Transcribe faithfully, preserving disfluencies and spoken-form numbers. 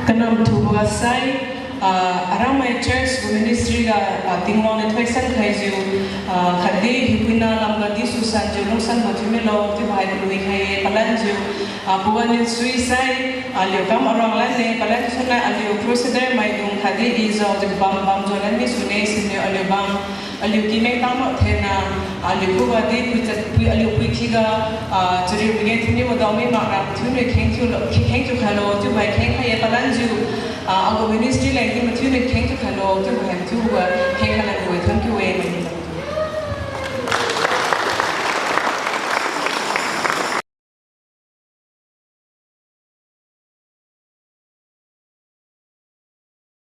Kanam thubo ga sai, ah, Aramai Church gu ministry ga, ah, Tingwang niu thoisan khaijiu, ah, khatdi hiupuina lamga disu sanjiu lungsan mathiu milo chiubo hai kalui khai-e. Palanjiu, ah, pawan niu sui sai, ah, aliu kam aruang lanne, palan suna aliu crusader maidung khatdi i jaojiu bam bam jaolan mi sune, siniu aliu bam, aliu kimeng tanglo thena, aliu khuga di pui chat pui, aliu pui thiuga, ah, chariu mige thiuniu wadao mi makra mathiuniu kheng thiulo, kheng thiu khailo chiubo hai kheng khai-e. Palanjiu, ah, agu ministry leng di mathiuniu kheng thiu khailo chiubo hai mathiuga kheng khailo, thank you e.